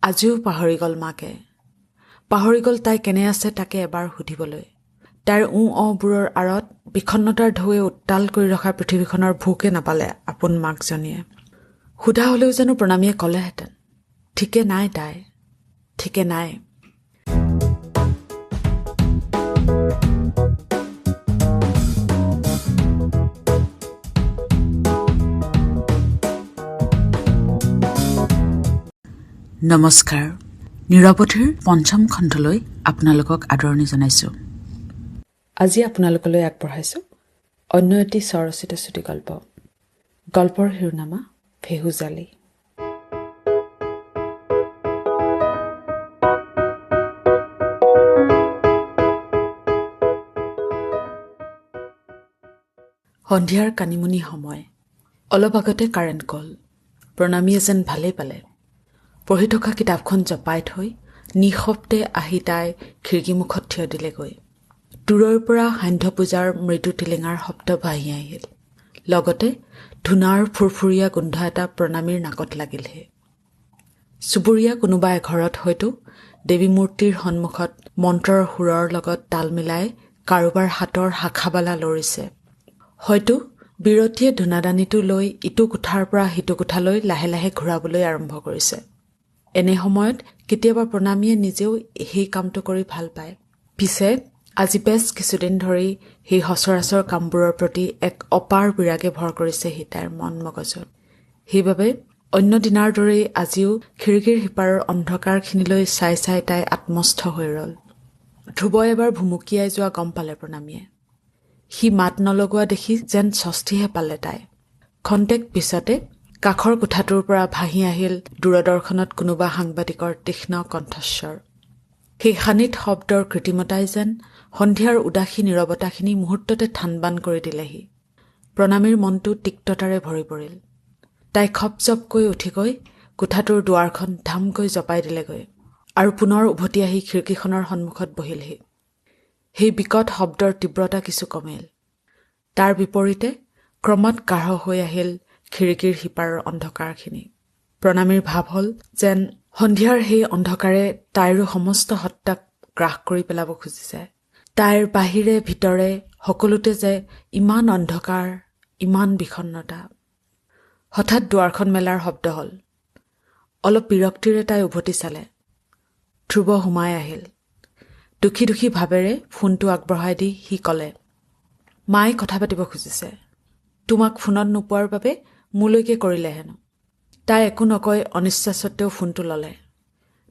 আজিও পাহৰি গ'ল মাকে। পাহৰি গ'ল তাই কেনে আছে তাকে এবাৰ সুধিবলৈ। তাইৰ উ অবোৰৰ আঁৰত বিষণ্ণতাৰ ঢৌৱে উত্তাল কৰি ৰখা পৃথিৱীখনৰ ভোকে নাপালে আপোন মাকজনীয়ে। সোধা হ'লেও জানো প্ৰণামীয়ে ক'লেহেঁতেন, ঠিকে নাই তাই, ঠিকে নাই। নমস্কাৰ, নিৰৱধিৰ পঞ্চম খণ্ডলৈ আপোনালোকক আদৰণি জনাইছোঁ। আজি আপোনালোকলৈ আগবঢ়াইছোঁ অন্য এটি স্বৰচিত চুটিগল্প। গল্পৰ শিৰোনামা ফেহুজালি। সন্ধিয়াৰ কানিমুনি সময়। অলপ আগতে কাৰেণ্ট গ'ল। প্ৰণামীয়ে যেন ভালেই পালে। পঢ়ি থকা কিতাপখন জপাই থৈ নিঃশব্দে আহি তাই খিৰিকীমুখত থিয় দিলেগৈ। দূৰৰ পৰা সান্ধ্য পূজাৰ মৃদু টিলিঙাৰ শব্দ ভাহি আহিল। লগতে ধূনাৰ ফুৰফুৰীয়া গোন্ধ এটা প্ৰণামীৰ নাকত লাগিলহি। চুবুৰীয়া কোনোবা এঘৰত হয়তো দেৱী মূৰ্তিৰ সন্মুখত মন্ত্ৰৰ সুৰৰ লগত তাল মিলাই কাৰোবাৰ হাতৰ শাখাবালা লৰিছে। হয়তো বিৰতিয়ে ধূনাদানিটো লৈ ইটো কোঠাৰ পৰা সিটো কোঠালৈ লাহে লাহে ঘূৰাবলৈ আৰম্ভ কৰিছে। এনে সময়ত কেতিয়াবা প্ৰণামীয়ে নিজেও সেই কামটো কৰি ভাল পায়। পিছে আজি বেছ কিছুদিন ধৰি সেই সচৰাচৰ কামবোৰৰ প্ৰতি এক অপাৰ বিৰাগে ভৰ কৰিছে সি তাইৰ মন মগজুত। সেইবাবে অন্য দিনাৰ দৰেই আজিও খিৰিকীৰ সিপাৰৰ অন্ধকাৰখিনিলৈ চাই চাই তাই আত্মস্থ হৈ ৰ'ল। ধ্ৰুৱই এবাৰ ভুমুকিয়াই যোৱা গম পালে প্ৰণামীয়ে। সি মাত নলগোৱা দেখি যেন স্বস্তিহে পালে তাই। খন্তেক পিছতে কাষৰ কোঠাটোৰ পৰা ভাহি আহিল দূৰদৰ্শনত কোনোবা সাংবাদিকৰ তীক্ষ্ণ কণ্ঠস্বৰ। সেই শানিত শব্দৰ কৃত্ৰিমতাই যেন সন্ধিয়াৰ উদাসী নীৰৱতাখিনি মুহূৰ্ততে থানবান কৰি দিলেহি। প্ৰণামীৰ মনটো তিক্ততাৰে ভৰি পৰিল। তাই খপজপকৈ উঠি গৈ কোঠাটোৰ দুৱাৰখন ধামকৈ জপাই দিলেগৈ আৰু পুনৰ উভতি আহি খিৰিকীখনৰ সন্মুখত বহিলহি। সেই বিকট শব্দৰ তীব্ৰতা কিছু কমিল। তাৰ বিপৰীতে ক্ৰমাৎ গাঢ় হৈ আহিল খিৰিকীৰ সিপাৰৰ অন্ধকাৰখিনি। প্ৰণামীৰ ভাৱ হ'ল যেন সন্ধিয়াৰ সেই অন্ধকাৰে তাইৰো সমস্ত সত্তাক গ্ৰাস কৰি পেলাব খুজিছে। তাইৰ বাহিৰে ভিতৰে সকলোতে যে ইমান অন্ধকাৰ, ইমান বিষণ্ণতা। হঠাৎ দুৱাৰখন মেলাৰ শব্দ হ'ল। অলপ বিৰক্তিৰে তাই উভতি চালে। ধ্ৰুৱ সোমাই আহিল। দুখী দুখী ভাৱেৰে ফোনটো আগবঢ়াই দি সি ক'লে, মায়ে কথা পাতিব খুজিছে। তোমাক ফোনত নোপোৱাৰ বাবে মোলৈকে কৰিলে হেনো। তাই একো নকয় অনিচ্ছা সত্ত্বেও ফোনটো ল'লে।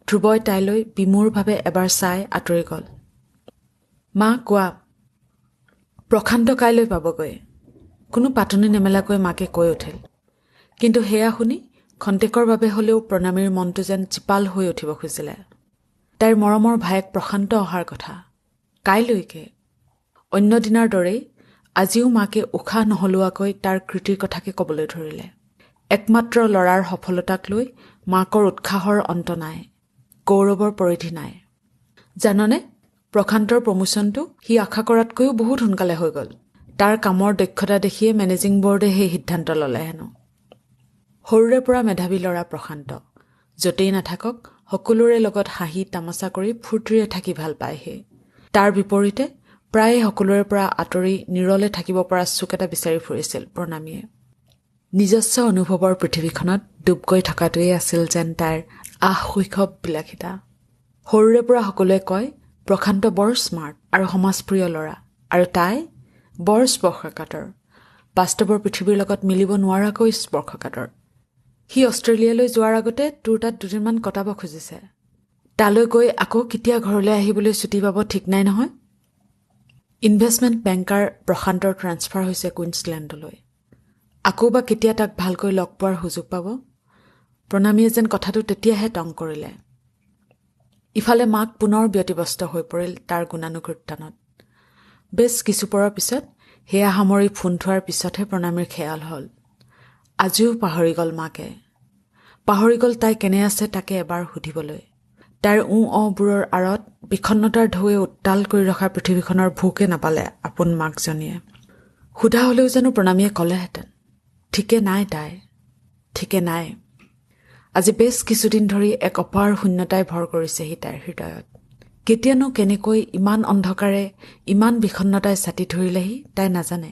ধ্ৰুৱই তাইলৈ বিমূৰভাৱে এবাৰ চাই আঁতৰি গ'ল। মা কোৱা, প্ৰশান্ত কাইলৈ পাবগৈ। কোনো পাতনি নেমেলাকৈ মাকে কৈ উঠিল। কিন্তু সেয়া শুনি খন্তেকৰ বাবে হ'লেও প্ৰণামীৰ মনটো যেন জীপাল হৈ উঠিব খুজিলে। তাইৰ মৰমৰ ভায়েক প্ৰশান্ত অহাৰ কথা কাইলৈকে। অন্য দিনাৰ দৰেই আজিও মাকে উশাহ নহলোৱাকৈ তাৰ কৃতিৰ কথাকে ক'বলৈ ধৰিলে। একমাত্ৰ ল'ৰাৰ সফলতাক লৈ মাকৰ উৎসাহৰ অন্ত নাই, গৌৰৱৰ পৰিধি নাই। জাননে, প্ৰশান্তৰ প্ৰমোশ্যনটো সি আশা কৰাতকৈও বহুত সোনকালে হৈ গ'ল। তাৰ কামৰ দক্ষতা দেখিয়ে মেনেজিং বৰ্ডে সেই সিদ্ধান্ত ল'লে হেনো। সৰুৰে পৰা মেধাৱী ল'ৰা প্ৰশান্ত। য'তেই নাথাকক সকলোৰে লগত হাঁহি তামাচা কৰি ফূৰ্তিৰে থাকি ভাল পায় সি। তাৰ বিপৰীতে প্ৰায়ে সকলোৰে পৰা আঁতৰি নিৰলে থাকিব পৰা চুক এটা বিচাৰি ফুৰিছিল প্ৰণামীয়ে। নিজস্ব অনুভৱৰ পৃথিৱীখনত ডুব গৈ থকাটোৱেই আছিল যেন তাইৰ আহ শৈশৱ বিলাসিতা। সৰুৰে পৰা সকলোৱে কয় প্ৰশান্ত বৰ স্মাৰ্ট আৰু সমাজপ্ৰিয় ল'ৰা, আৰু তাই বৰ স্পৰ্শকাতৰ, বাস্তৱৰ পৃথিৱীৰ লগত মিলিব নোৱাৰাকৈ স্পৰ্শকাতৰ। সি অষ্ট্ৰেলিয়ালৈ যোৱাৰ আগতে তোৰ তাত দুদিনমান কটাব খুজিছে। তালৈ গৈ আকৌ কেতিয়া ঘৰলৈ আহিবলৈ ছুটি পাব ঠিক নাই নহয়। ইনভেষ্টমেণ্ট বেংকাৰ প্ৰশান্তৰ ট্ৰেন্সফাৰ হৈছে কুইন্সলেণ্ডলৈ। আকৌ বা কেতিয়া তাক ভালকৈ লগ পোৱাৰ সুযোগ পাব। প্ৰণামীয়ে যেন কথাটো তেতিয়াহে টং কৰিলে। ইফালে মাক পুনৰ ব্যতিব্যস্ত হৈ পৰিল তাৰ গুণানুকীৰ্তনত। বেছ কিছুপৰৰ পিছত সেয়া সামৰি ফোন থোৱাৰ পিছতহে প্ৰণামীৰ খেয়াল হ'ল। আজিও পাহৰি গ'ল মাকে। পাহৰি গ'ল তাই কেনে আছে তাকে এবাৰ সুধিবলৈ। তাইৰ উ অবোৰৰ আঁৰত বিষণ্ণতাৰ ঢৌৱে উত্তাল কৰি ৰখা পৃথিৱীখনৰ ভোকে নাপালে আপোন মাকজনীয়ে। সোধা হ'লেও জানো প্ৰণামীয়ে ক'লেহেঁতেন, ঠিকে নাই তাই, ঠিকে নাই। আজি বেছ কিছুদিন ধৰি এক অপাৰ শূন্যতাই ভৰ কৰিছেহি তাইৰ হৃদয়ত। কেতিয়ানো কেনেকৈ ইমান অন্ধকাৰে, ইমান বিষণ্ণতাই ছাটি ধৰিলেহি তাই নাজানে।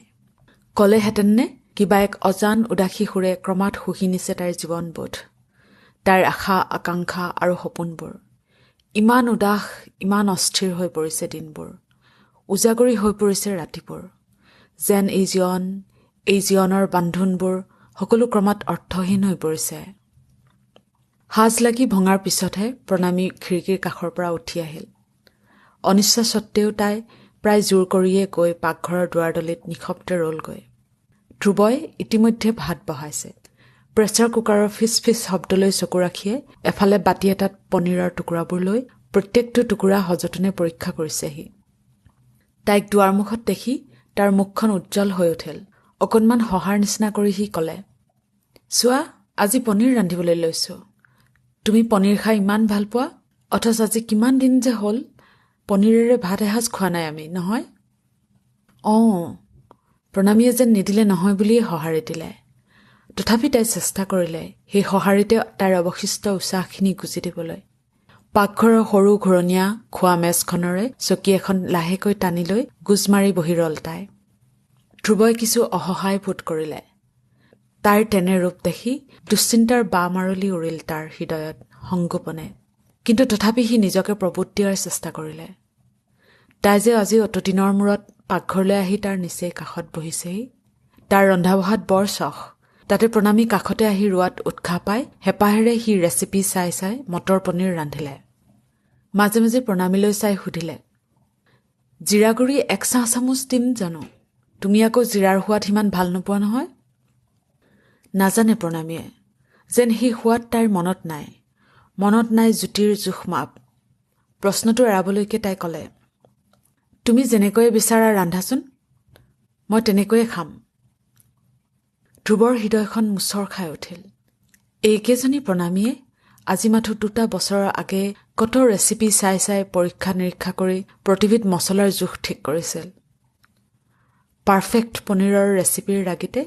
ক'লেহেঁতেননে কিবা এক অজান উদাসী সুৰে ক্ৰমাৎ শুহি নিছে তাইৰ জীৱনবোধ, তাইৰ আশা আকাংক্ষা আৰু সপোনবোৰ। ইমান উদাস, ইমান অস্থিৰ হৈ পৰিছে দিনবোৰ, উজাগৰী হৈ পৰিছে ৰাতিবোৰ। যেন এই জীৱন, এই জীৱনৰ বান্ধোনবোৰ সকলো ক্ৰমাৎ অৰ্থহীন হৈ পৰিছে। সাজ লাগি ভঙাৰ পিছতহে প্ৰণামী খিৰিকীৰ কাষৰ পৰা উঠি আহিল। অনিচ্ছা সত্ত্বেও তাই প্ৰায় জোৰ কৰিয়ে গৈ পাকঘৰৰ দুৱাৰডলিত নিশব্দে ৰ'লগৈ। ধ্ৰুৱই ইতিমধ্যে ভাত বহাইছে। প্ৰেছাৰ কুকাৰৰ ফিচ ফিচ শব্দলৈ চকু ৰাখিয়ে এফালে বাতি এটাত পনীৰৰ টুকুৰাবোৰ লৈ প্ৰত্যেকটো টুকুৰা সযতনে পৰীক্ষা কৰিছেহি। তাইক দুৱাৰমুখত দেখি তাৰ মুখখন উজ্জ্বল হৈ উঠিল। অকণমান সহাৰ নিচিনা কৰি সি ক'লে, চোৱা, আজি পনীৰ ৰান্ধিবলৈ লৈছোঁ। তুমি পনীৰ খাই ইমান ভাল পোৱা, অথচ আজি কিমান দিন যে হ'ল পনীৰেৰে ভাত এসাঁজ খোৱা নাই আমি, নহয়? অঁ, প্ৰণামীয়ে যেন নিদিলে নহয় বুলিয়ে সঁহাৰি দিলে। তথাপি তাই চেষ্টা কৰিলে সেই সঁহাৰিতে তাইৰ অৱশিষ্ট উৎসাহখিনি গুজি দিবলৈ। পাকঘৰৰ সৰু ঘূৰণীয়া খোৱা মেজখনৰে চকী এখন লাহেকৈ টানি লৈ গোজ মাৰি বহি ৰ'ল তাই। ধ্ৰুৱই কিছু অসহায় বোধ কৰিলে। তাইৰ তেনে ৰূপ দেখি দুশ্চিন্তাৰ বা মাৰলি উৰিল তাৰ হৃদয়ত সংগোপনে। কিন্তু তথাপি সি নিজকে প্ৰবোধ দিয়াৰ চেষ্টা কৰিলে। তাই যে আজি অতদিনৰ মূৰত পাকঘৰলৈ আহি তাৰ নিচেই কাষত বহিছেহি, তাৰ ৰন্ধা বঢ়াত বৰ চখ। তাতে প্ৰণামী কাষতে আহি ৰোৱাত উৎসাহ পাই হেঁপাহেৰে সি ৰেচিপি চাই চাই মটৰ পনীৰ ৰান্ধিলে। মাজে মাজে প্ৰণামীলৈ চাই সুধিলে, জিৰাগুড়ি 1 চাহ চামুচ দিম জানো? তুমি আকৌ জিৰাৰ সোৱাদ সিমান ভাল নোপোৱা নহয়? নাজানে প্ৰণামীয়ে, যেন সেই সোৱাদ তাইৰ মনত নাই। মনত নাই জুতিৰ জোখ মাপ। প্ৰশ্নটো এৰাবলৈকে তাই ক'লে, তুমি যেনেকৈয়ে বিচাৰা ৰান্ধাচোন, মই তেনেকৈয়ে খাম। ধ্ৰুৱৰ হৃদয়খন মুচৰ খাই উঠিল। এইকেইজনী প্ৰণামীয়ে আজি মাথো 2 বছৰৰ আগে কত ৰেচিপি চাই চাই পৰীক্ষা নিৰীক্ষা কৰি প্ৰতিবিধ মছলাৰ জোখ ঠিক কৰিছিল। পাৰফেক্ট পনীৰৰ ৰেচিপিৰ ৰাগিতে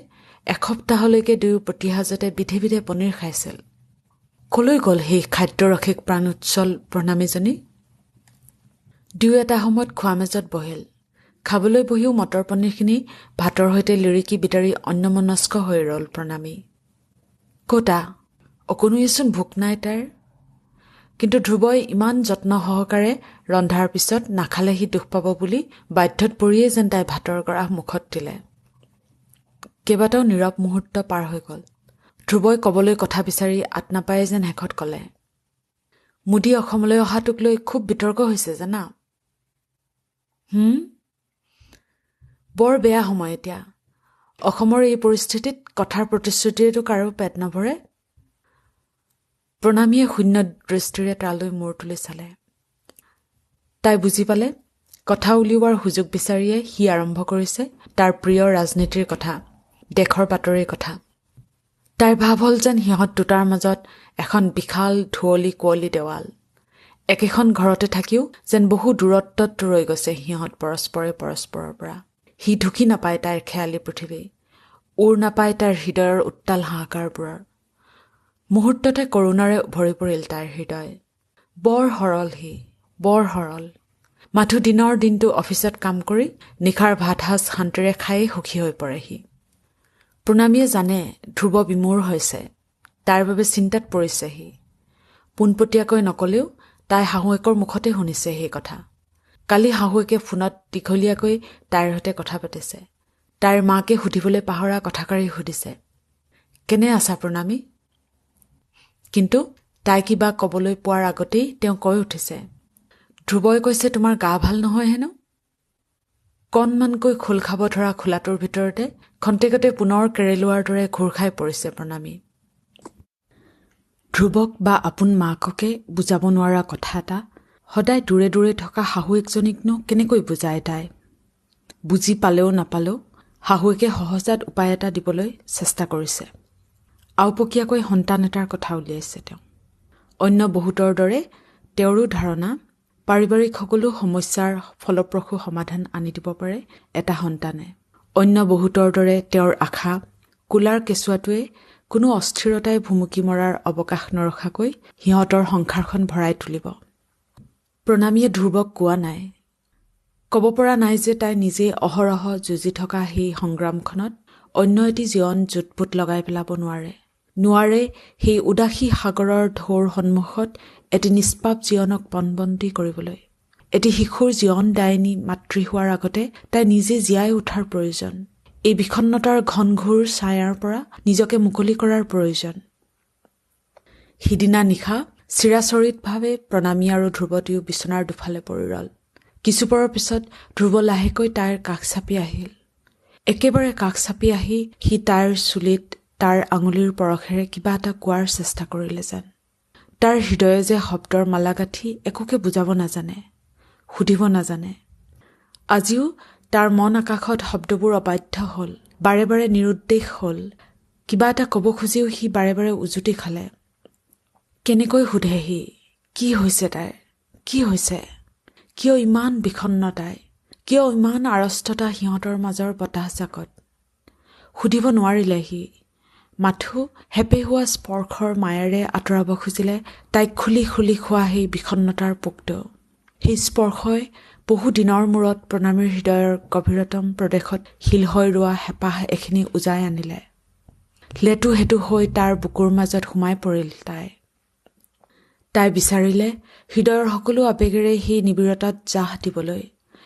এসপ্তাহলৈকে দুয়ো প্ৰতিসাজতে বিধে বিধে পনীৰ খাইছিল। কলৈ গ'ল সেই খাদ্যৰসিক প্ৰাণোচ্ছল প্ৰণামীজনী? দুয়ো এটা সময়ত খোৱা মেজত বহিল। খাবলৈ বহিও মটৰ পনীৰখিনি ভাতৰ সৈতে লিৰিকি বিদাৰি অন্যমনস্ক হৈ ৰ'ল প্ৰণামী। ক'তা, অকণোৱেচোন ভোক নাই তাইৰ। কিন্তু ধ্ৰুৱই ইমান যত্ন সহকাৰে ৰন্ধাৰ পিছত নাখালে সি দুখ পাব বুলি বাধ্যত পৰিয়ে যেন তাই ভাতৰ গৰাহ মুখত দিলে। কেইবাটাও নীৰৱ মুহূৰ্ত পাৰ হৈ গ'ল। ধ্ৰুৱই ক'বলৈ কথা বিচাৰি আঁত নাপায়ে যেন শেষত ক'লে, মোদী অসমলৈ অহাটোক লৈ খুব বিতৰ্ক হৈছে জানা? বৰ বেয়া সময় এতিয়া। অসমৰ এই পৰিস্থিতিত কথাৰ প্ৰতিশ্ৰুতিৰেতো কাৰো পেট নভৰে। প্ৰণামীয়ে শূন্য দৃষ্টিৰে তালৈ মূৰ তুলি চালে। তাই বুজি পালে, কথা উলিওৱাৰ সুযোগ বিচাৰিয়ে সি আৰম্ভ কৰিছে তাৰ প্ৰিয় ৰাজনীতিৰ কথা, দেশৰ বাতৰিৰ কথা। তাইৰ ভাৱ হ'ল যেন সিহঁত দুটাৰ মাজত এখন বিশাল ধুৱলি কুঁৱলী দেৱাল। একেখন ঘৰতে থাকিও যেন বহু দূৰত্বত ৰৈ গৈছে সিহঁত পৰস্পৰে পৰস্পৰৰ পৰা। সি ঢুকি নাপায় তাইৰ খেয়ালী পৃথিৱী, ওৰ নাপায় তাইৰ হৃদয়ৰ উত্তাল হাহাকাৰবোৰৰ। মুহূৰ্ততে কৰুণাৰে ভৰি পৰিল তাইৰ হৃদয়। বৰ সৰল সি, বৰ সৰল। মাথো দিনৰ দিনটো অফিচত কাম কৰি নিশাৰ ভাতসাঁজ শান্তিৰে খায়েই সুখী হৈ পৰে সি। প্ৰণামীয়ে জানে ধ্ৰুৱ বিমূৰ হৈছে, তাইৰ বাবে চিন্তাত পৰিছে সি। পোনপটীয়াকৈ নক'লেও তাই শাহুৱেকৰ মুখতে শুনিছে সেই কথা। কালি শাহুৱেকে ফোনত দীঘলীয়াকৈ তাইৰ সৈতে কথা পাতিছে। তাইৰ মাকে সুধিবলৈ পাহৰা কথাষাৰেই সুধিছে, কেনে আছা প্ৰণামী? কিন্তু তাই কিবা ক'বলৈ পোৱাৰ আগতেই তেওঁ কৈ উঠিছে, ধ্ৰুৱই কৈছে তোমাৰ গা ভাল নহয় হেনো? কণমানকৈ খোল খাব ধৰা খোলাটোৰ ভিতৰতে খন্তেকতে পুনৰ কেৰেলোৱাৰ দৰে ঘূৰ খাই পৰিছে প্ৰণামী। ধ্ৰুৱক বা আপোন মাককে বুজাব নোৱাৰা কথা এটা সদায় দূৰে দূৰে থকা শাহুৱেকজনীকনো কেনেকৈ বুজায় তাই? বুজি পালেও নাপালেও শাহুৱেকে সহজাত উপায় এটা দিবলৈ চেষ্টা কৰিছে। আওপকীয়াকৈ সন্তান এটাৰ কথা উলিয়াইছে তেওঁ। অন্য বহুতৰ দৰে তেওঁৰো ধাৰণা পাৰিবাৰিক সকলো সমস্যাৰ ফলপ্ৰসূ সমাধান আনি দিব পাৰে এটা সন্তানে। অন্য বহুতৰ দৰে তেওঁৰ আশা কোলাৰ কেঁচুৱাটোৱে কোনো অস্থিৰতাই ভুমুকি মৰাৰ অৱকাশ নৰখাকৈ সিহঁতৰ সংসাৰখন ভৰাই তুলিব। প্ৰণামীয়ে ধ্ৰুৱক কোৱা নাই, ক'ব পৰা নাই যে তাই নিজেই অহৰহ যুঁজি থকা সেই সংগ্ৰামখনত অন্য এটি জীৱন জোটপোট লগাই পেলাব নোৱাৰে, নোৱাৰে সেই উদাসী সাগৰৰ ঢৌৰ সন্মুখত এটি নিষ্পাপ জীৱনক পণবন্দী কৰিবলৈ। এটি শিশুৰ জীৱন দায়িনী মাতৃ হোৱাৰ আগতে তাই নিজে জীয়াই উঠাৰ প্ৰয়োজন, এই বিষণ্ণতাৰ ঘনঘোৰ ছায়াৰ পৰা নিজকে মুকলি কৰাৰ প্ৰয়োজন। সিদিনা নিশা চিৰাচৰিতভাৱে প্ৰণামী আৰু ধ্ৰুৱ দুয়ো বিচনাৰ দুফালে পৰি ৰ'ল। কিছুপৰৰ পিছত ধ্ৰুৱ লাহেকৈ তাইৰ কাষ চাপি আহিল। একেবাৰে কাষ চাপি আহি সি তাইৰ চুলিত তাৰ আঙুলিৰ পৰশেৰে কিবা এটা কোৱাৰ চেষ্টা কৰিলে যেন। তাৰ হৃদয়ে যে শব্দৰ মালা গাঁঠি একোকে বুজাব নাজানে, সুধিব নাজানে। আজিও তাৰ মন আকাশত শব্দবোৰ অবাধ্য হ'ল, বাৰে বাৰে নিৰুদ্দেশ হ'ল। কিবা এটা ক'ব খুজিও সি বাৰে বাৰে উজুতি খালে। কেনেকৈ সোধে সি, কি হৈছে তাইৰ, কি হৈছে, কিয় ইমান বিষণ্ণ তাই, কিয় ইমান আড়ষ্টতা সিহঁতৰ মাজৰ বতাহজাকত? সুধিব নোৱাৰিলে সি। মাথো হেপেহুৱা স্পৰ্শৰ মায়াৰে আঁতৰাব খুজিলে তাইক খুলি খুলি খোৱা সেই বিষণ্ণতাৰ পোকটো। সেই স্পৰ্শই বহু দিনৰ মূৰত প্ৰণামীৰ হৃদয়ৰ গভীৰতম প্ৰদেশত শিল হৈ ৰোৱা হেঁপাহ এখিনি উজাই আনিলে। লেতু হেতু হৈ তাৰ বুকুৰ মাজত সোমাই পৰিল তাই। তাই বিচাৰিলে হৃদয়ৰ সকলো আৱেগেৰে সেই নিবিড়তাত জাহ দিবলৈ,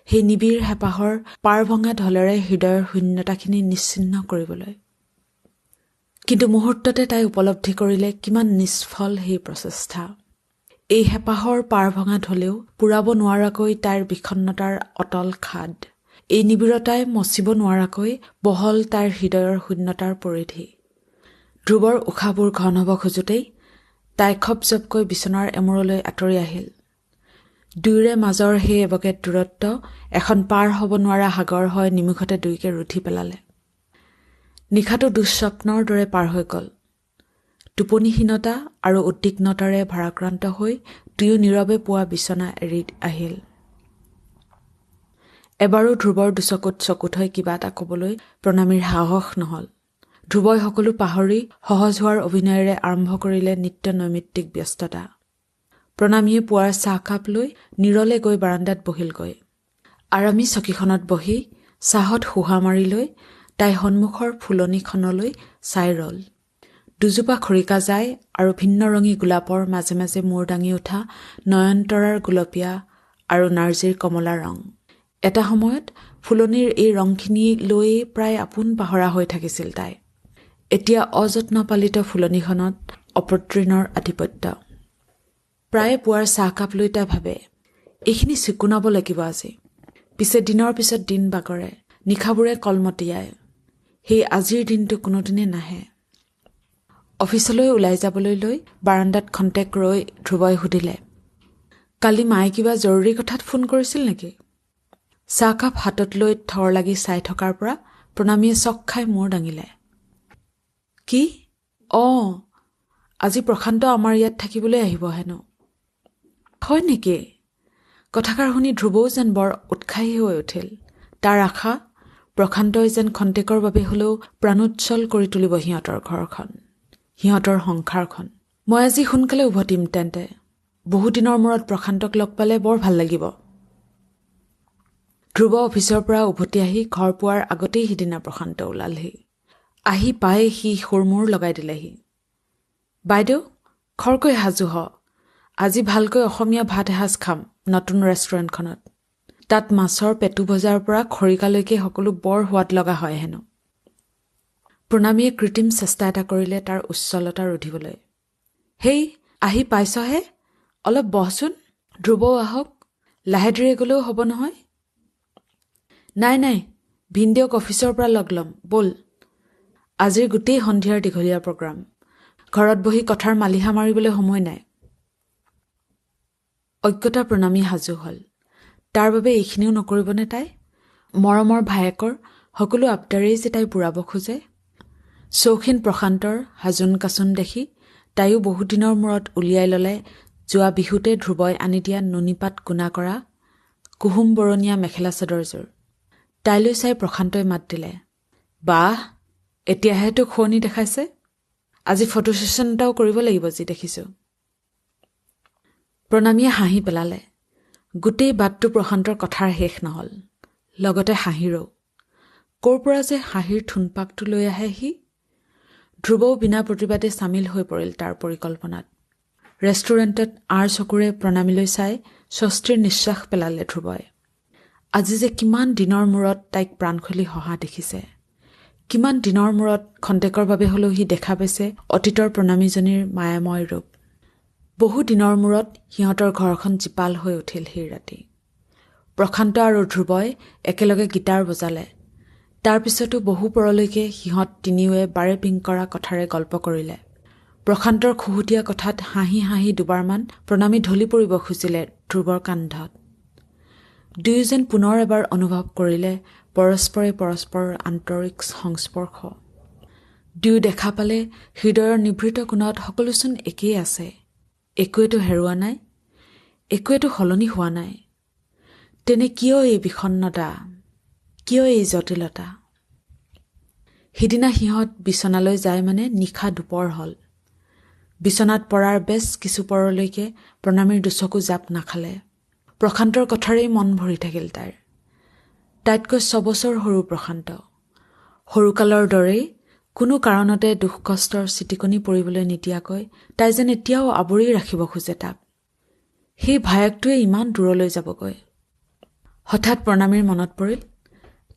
সেই নিবিড় হেঁপাহৰ পাৰ ভঙা ঢলেৰে হৃদয়ৰ শূন্যতাখিনি নিশ্চিহ্ন কৰিবলৈ। কিন্তু মুহূৰ্ততে তাই উপলব্ধি কৰিলে কিমান নিষ্ফল সেই প্ৰচেষ্টা। এই হেঁপাহৰ পাৰ ভঙা ঢলেও পূৰাব নোৱাৰাকৈ তাইৰ বিষণ্ণতাৰ অটল খাদ, এই নিবিড়তাই মচিব নোৱাৰাকৈ বহল তাইৰ হৃদয়ৰ শূন্যতাৰ পৰিধি। ধ্ৰুৱৰ উশাহবোৰ ঘন হ'ব খোজোঁতেই তাই খপজপকৈ বিচনাৰ এমূৰলৈ আঁতৰি আহিল। দুয়োৰে মাজৰ সেই এবকেট দূৰত্ব এখন পাৰ হ'ব নোৱাৰা সাগৰ হৈ নিমিষতে দুয়োকে ৰুধি পেলালে। নিশাটো দুঃস্বপ্নৰ দৰে পাৰ হৈ গ'ল। টোপনিহীনতা আৰু উদ্বিগ্নতাৰে ভাৰাক্ৰান্ত হৈ দুয়ো নীৰৱে পুৱা বিচনা এৰি আহিল। এবাৰো ধ্ৰুৱৰ দুচকুত চকু থৈ কিবা এটা ক'বলৈ প্ৰণামীৰ সাহস নহ'ল। ধ্ৰুৱই সকলো পাহৰি সহজ হোৱাৰ অভিনয়েৰে আৰম্ভ কৰিলে নিত্য নৈমিত্তিক ব্যস্ততা। প্ৰণামীয়ে পুৱাৰ চাহকাপ লৈ নীৰলে গৈ বাৰাণ্ডাত বহিলগৈ। আৰামী চকীখনত বহি চাহত শোহা মাৰি লৈ তাই সন্মুখৰ ফুলনিখনলৈ চাই ৰ'ল। দুজোপা খৰিকা জাই আৰু ভিন্ন ৰঙী গোলাপৰ মাজে মাজে মূৰ দাঙি উঠা নয়নতৰাৰ গুলপীয়া আৰু নাৰ্জীৰ কমলা ৰং। এটা সময়ত ফুলনিৰ এই ৰংখিনি লৈয়ে প্ৰায় আপোন পাহৰা হৈ থাকিছিল তাই। এতিয়া অযত্নপালিত ফুলনিখনত অপতৃণৰ আধিপত্য। প্ৰায়ে পুৱাৰ চাহকাপ লৈ তাই ভাবে, এইখিনি চিকুণাব লাগিব আজি। পিছে দিনৰ পিছত দিন বাগৰে, নিশাবোৰে কলমতিয়ায়। সেই আজিৰ দিনটো কোনোদিনে নাহে। অফিচলৈ ওলাই যাবলৈ লৈ বাৰাণ্ডাত খন্তেক ৰৈ ধ্ৰুৱই সুধিলে, কালি মায়ে কিবা জৰুৰী কথাত ফোন কৰিছিল নেকি? চাহকাপ হাতত লৈ থৰ লাগি চাই থকাৰ পৰা প্ৰণামীয়ে চক খাই মূৰ দাঙিলে। কি? অঁ, আজি প্ৰশান্ত আমাৰ ইয়াত থাকিবলৈ আহিব হেনো। হয় নেকি? কথাষাৰ শুনি ধ্ৰুৱও যেন বৰ উৎসাহী হৈ উঠিল। তাৰ আশা, প্ৰশান্তই যেন খন্তেকৰ বাবে হ'লেও প্ৰাণোচ্ছল কৰি তুলিব সিহঁতৰ ঘৰখন, সিহঁতৰ সংসাৰখন। মই আজি সোনকালে উভতিম তেন্তে। বহুদিনৰ মূৰত প্ৰশান্তক লগ পালে বৰ ভাল লাগিব। ধ্ৰুৱ অফিচৰ পৰা উভতি আহি ঘৰ পোৱাৰ আগতেই সিদিনা প্ৰশান্ত ওলালহি। আহি পাই সি সুৰমুৰ লগাই দিলেহি, বাইদেউ খৰকৈ সাজু হ, আজি ভালকৈ অসমীয়া ভাত এসাঁজ খাম নতুন ৰেষ্টুৰেণ্টখনত। তাত মাছৰ পেটু ভজাৰ পৰা খৰিকালৈকে সকলো বৰ সোৱাদ লগা হয় হেনো। প্ৰণামীয়ে কৃত্ৰিম চেষ্টা এটা কৰিলে তাৰ উচ্ছলতা ৰুধিবলৈ। হেই, আহি পাইছহে, অলপ বহচোন, ধ্ৰুৱও আহক, লাহে ধীৰে গ'লেও হ'ব নহয়। নাই নাই, ভিনদেউক অফিচৰ পৰা লগ ল'ম, ব'ল। আজিৰ গোটেই সন্ধিয়াৰ দীঘলীয়া প্ৰগ্ৰাম, ঘৰত বহি কথাৰ মালিহা মাৰিবলৈ সময় নাই। অজ্ঞতা প্ৰণামী সাজু হ'ল। তাৰ বাবে এইখিনিও নকৰিবনে তাই? মৰমৰ ভায়েকৰ সকলো আবদাৰেই যে তাই পূৰাব খোজে। চৌখিন প্ৰশান্তৰ হাজোন কাচোন দেখি তাইও বহুদিনৰ মূৰত উলিয়াই ল'লে যোৱা বিহুতে ধ্ৰুৱই আনি দিয়া নুনীপাত গুণা কৰা কুহুম বৰণীয়া মেখেলা চাদৰযোৰ। তাইলৈ চাই প্ৰশান্তই মাত দিলে, বাহ, এতিয়াহে তোক শুৱনি দেখাইছে। আজি ফটো ছেশ্যন এটাও কৰিব লাগিব যি দেখিছোঁ। প্ৰণামীয়ে হাঁহি পেলালে। গোটেই বাটটো প্ৰশান্তৰ কথাৰ শেষ নহ'ল, লগতে হাঁহিৰও। ক'ৰ পৰা যে হাঁহিৰ থুনপাকটো লৈ আহে সি। ধ্ৰুৱও বিনা প্ৰতিবাদে চামিল হৈ পৰিল তাৰ পৰিকল্পনাত। ৰেষ্টুৰেণ্টত আঁৰ চকুৰে প্ৰণামীলৈ চাই স্বস্তিৰ নিশ্বাস পেলালে ধ্ৰুৱই। আজি যে কিমান দিনৰ মূৰত তাইক প্ৰাণ খুলি হঁহা দেখিছে, কিমান দিনৰ মূৰত খন্তেকৰ বাবে হ'লেও সি দেখা পাইছে অতীতৰ প্ৰণামীজনীৰ মায়াময় ৰূপ। বহু দিনৰ মূৰত সিহঁতৰ ঘৰখন জীপাল হৈ উঠিল সেই ৰাতি। প্ৰশান্ত আৰু ধ্ৰুৱই একেলগে গীটাৰ বজালে। তাৰ পিছতো বহু পৰলৈকে সিহঁত তিনিওৱে বাৰে পিং কৰা কথাৰে গল্প কৰিলে। প্ৰশান্তৰ খুহুতীয়া কথাত হাঁহি হাঁহি দুবাৰমান প্ৰণামী ঢলি পৰিব খুজিলে ধ্ৰুৱৰ কান্ধত। দুয়ো যেন পুনৰ এবাৰ অনুভৱ কৰিলে পৰস্পৰে পৰস্পৰৰ আন্তৰিক সংস্পৰ্শ। দুয়ো দেখা পালে হৃদয়ৰ নিভৃত কোণত সকলোচোন একেই আছে, একোৱেতো হেৰুৱা নাই, একোৱেতো সলনি হোৱা নাই। তেনে কিয় এই বিষণ্ণতা, কিয় এই জটিলতা? সিদিনা সিহঁত বিচনালৈ যায় মানে নিশা দুপৰ হ'ল। বিচনাত পৰাৰ বেছ কিছুপৰলৈকে প্ৰণামীৰ দুচকু জাপ নাখালে। প্ৰশান্তৰ কথাৰেই মন ভৰি থাকিল তাইৰ। তাইতকৈ 6 বছৰ সৰু প্ৰশান্ত। সৰুকালৰ দৰেই কোনো কাৰণতে দুখ কষ্টৰ চিটিকনি পৰিবলৈ নিদিয়াকৈ তাই যেন এতিয়াও আৱৰি ৰাখিব খোজে তাক। সেই ভায়েকটোৱে ইমান দূৰলৈ যাবগৈ। হঠাৎ প্ৰণামীৰ মনত পৰিল,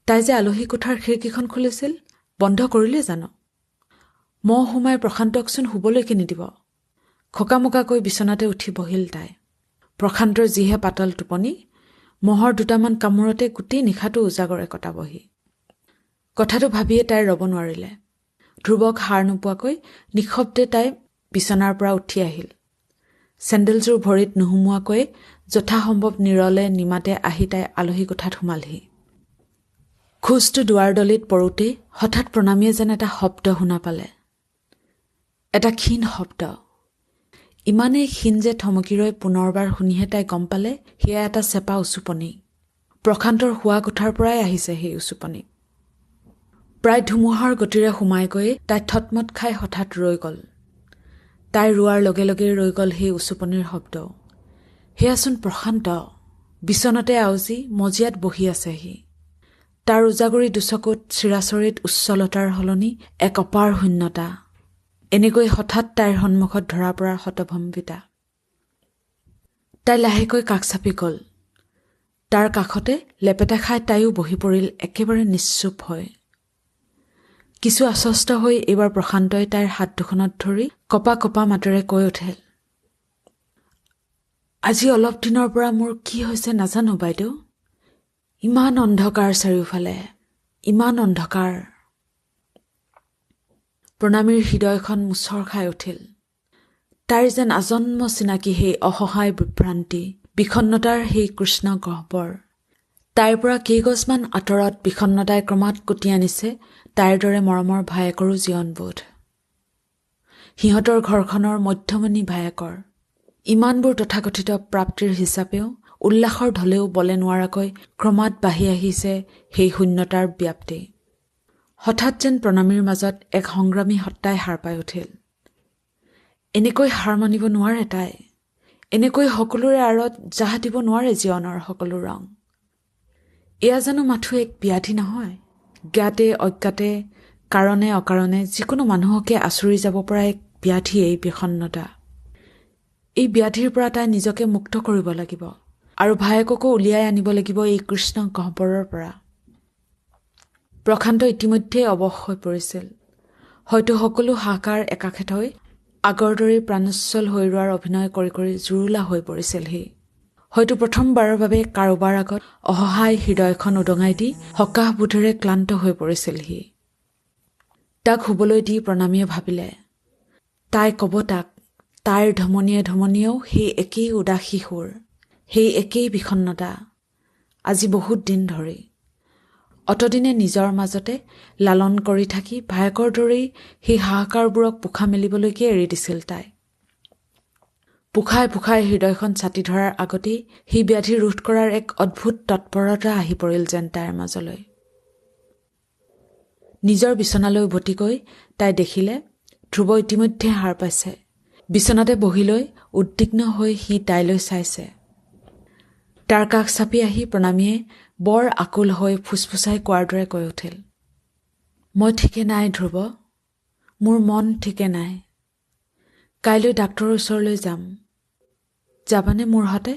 তাই যে আলহী কোঠাৰ খিৰিকীখন খুলিছিল, বন্ধ কৰিলে জানো? মহ সোমাই প্ৰশান্তকচোন শুবলৈকে নিদিব। খকামকাকৈ বিচনাতে উঠি বহিল তাই। প্ৰশান্তৰ যিহে পাতল টোপনি, মহৰ দুটামান কামোৰতে গোটেই নিশাটো উজাগৰে কটাবহি। কথাটো ভাবিয়ে তাই ৰ'ব নোৱাৰিলে। ধ্ৰুৱক সাৰ নোপোৱাকৈ নিঃশব্দে তাই বিচনাৰ পৰা উঠি আহিল। চেণ্ডেলযোৰ ভৰিত নোসোমোৱাকৈ যথাসম্ভৱ নিৰলে নিমাতে আহি তাই আলহী কোঠাত সোমালহি। খোজটো দুৱাৰদলিত পৰোঁতেই হঠাৎ প্ৰণামীয়ে যেন এটা শব্দ শুনা পালে। এটা ক্ষীণ শব্দ, ইমানেই ক্ষীণ যে থমকি ৰৈ পুনৰবাৰ শুনিহে তাই গম পালে সেয়া এটা চেপা উচুপনি। প্ৰশান্তৰ শোৱা কোঠাৰ পৰাই আহিছে সেই উচুপনি। প্ৰায় ধুমুহাৰ গতিৰে সোমাই গৈ তাই থতমত খাই হঠাৎ ৰৈ গ'ল। তাই ৰোৱাৰ লগে লগেই ৰৈ গ'ল সেই উচুপনিৰ শব্দ। সেয়াচোন প্ৰশান্ত, বিচনাতে আউজি মজিয়াত বহি আছেহি। তাৰ উজাগৰি দুচকুত চিৰাচৰিত উচ্ছলতাৰ সলনি এক অপাৰ শূন্যতা। এনেকৈ হঠাৎ তাইৰ সন্মুখত ধৰা পৰাৰ হতভম্বিতা। তাই লাহেকৈ কাষ চাপি গ'ল। তাৰ কাষতে লেপেটা খাই তাইও বহি পৰিল একেবাৰে নিশ্চুপ হৈ। কিছু আশ্বস্ত হৈ এইবাৰ প্ৰশান্তই তাইৰ হাত দুখনত ধৰি কপা কপা মাতেৰে কৈ উঠিল, আজি অলপ দিনৰ পৰা মোৰ কি হৈছে নাজানো বাইদেউ। ইমান অন্ধকাৰ চাৰিওফালে, ইমান অন্ধকাৰ। প্ৰণামীৰ হৃদয়খন মুচৰ খাই উঠিল। তাইৰ যেন আজন্ম চিনাকি সেই অসহায় বিভ্ৰান্তি, বিষণ্ণতাৰ সেই কৃষ্ণ গহ্বৰ। তাইৰ পৰা কেইগজমান আঁতৰত বিষণ্ণতাই ক্ৰমাৎ কুটি আনিছে তাইৰ দৰে মৰমৰ ভায়েকৰো জীৱনবোধ। সিহঁতৰ ঘৰখনৰ মধ্যমণি ভায়েকৰ ইমানবোৰ তথাকথিত প্ৰাপ্তিৰ হিচাপেও উল্লাসৰ ঢলেও বলে নোৱাৰাকৈ ক্ৰমাৎ বাঢ়ি আহিছে সেই শূন্যতাৰ ব্যাপ্তি। হঠাৎ যেন প্ৰণামীৰ মাজত এক সংগ্ৰামী সত্তাই সাৰ পাই উঠিল। এনেকৈ হাৰ মানিব নোৱাৰে তাই, এনেকৈ সকলোৰে আঁৰত জাহ দিব নোৱাৰে জীৱনৰ সকলো ৰং। এয়া জানো মাথো এক ব্যাধি নহয়, জ্ঞাতে অজ্ঞাতে, কাৰণে অকাৰণে যিকোনো মানুহকে আঁচুৰি যাব পৰা এক ব্যাধি এই বিষণ্ণতা। এই ব্যাধিৰ পৰা তাই নিজকে মুক্ত কৰিব লাগিব আৰু ভায়েককো উলিয়াই আনিব লাগিব এই কৃষ্ণ গহ্বৰৰ পৰা। প্ৰশান্ত ইতিমধ্যেই অৱশ হৈ পৰিছিল। হয়তো সকলো হাহাকাৰ একাষে থৈ আগৰ দৰেই প্ৰাণোচ্ছল হৈ ৰোৱাৰ অভিনয় কৰি কৰি জুৰুলা হৈ পৰিছিল সি। হয়তো প্ৰথমবাৰৰ বাবে কাৰোবাৰ আগত অসহায় হৃদয়খন উদঙাই দি সকাহবোধেৰে ক্লান্ত হৈ পৰিছিল সি। তাক শুবলৈ দি প্ৰণামীয়ে ভাবিলে, তাই ক'ব তাক, তাইৰ ধমনীয়ে ধমনীয়েও সেই একেই উদাসী সুৰ, সেই একেই বিষণ্ণতা, আজি বহুত দিন ধৰি। অতদিনে নিজৰ মাজতে লালন কৰি থাকি ভায়েকৰ দৰেই সেই হাহাকাৰবোৰক পোখা মেলিবলৈকে এৰি দিছিল তাই। পোখাই পোখাই হৃদয়খন ছাটি ধৰাৰ আগতেই সেই ব্যাধি ৰোধ কৰাৰ এক অদ্ভুত তৎপৰতা আহি পৰিল যেন তাইৰ মাজলৈ। নিজৰ বিচনালৈ উভতি গৈ তাই দেখিলে ধ্ৰুৱ ইতিমধ্যে সাৰ পাইছে। বিচনাতে বহি লৈ উদ্বিগ্ন হৈ সি তাইলৈ চাইছে। তাৰ কাষ চাপি আহি প্ৰণামীয়ে বৰ আকুল হৈ ফুচফুচাই কোৱাৰ দৰে কৈ উঠিল, মই ঠিকে নাই ধ্ৰুৱ, মোৰ মন ঠিকে নাই। কাইলৈ ডাক্তৰৰ ওচৰলৈ যাম, যাবানে মোৰ সতে?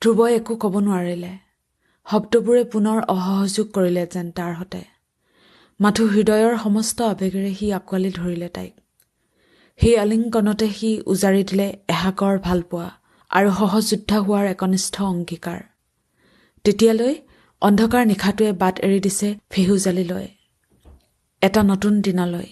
ধ্ৰুৱই একো ক'ব নোৱাৰিলে। শব্দবোৰে পুনৰ অসহযোগ কৰিলে যেন তাৰ সতে। মাথো হৃদয়ৰ সমস্ত আৱেগেৰে সি আঁকোৱালি ধৰিলে তাইক। সেই আলিংগনতে সি উজাৰি দিলে এহাকৰ ভালপোৱা আৰু সহযোদ্ধা হোৱাৰ একনিষ্ঠ অংগীকাৰ। তেতিয়ালৈ অন্ধকাৰ নিশাটোৱে বাট এৰি দিছে ফেহুজালিলৈ, এটা নতুন দিনলৈ।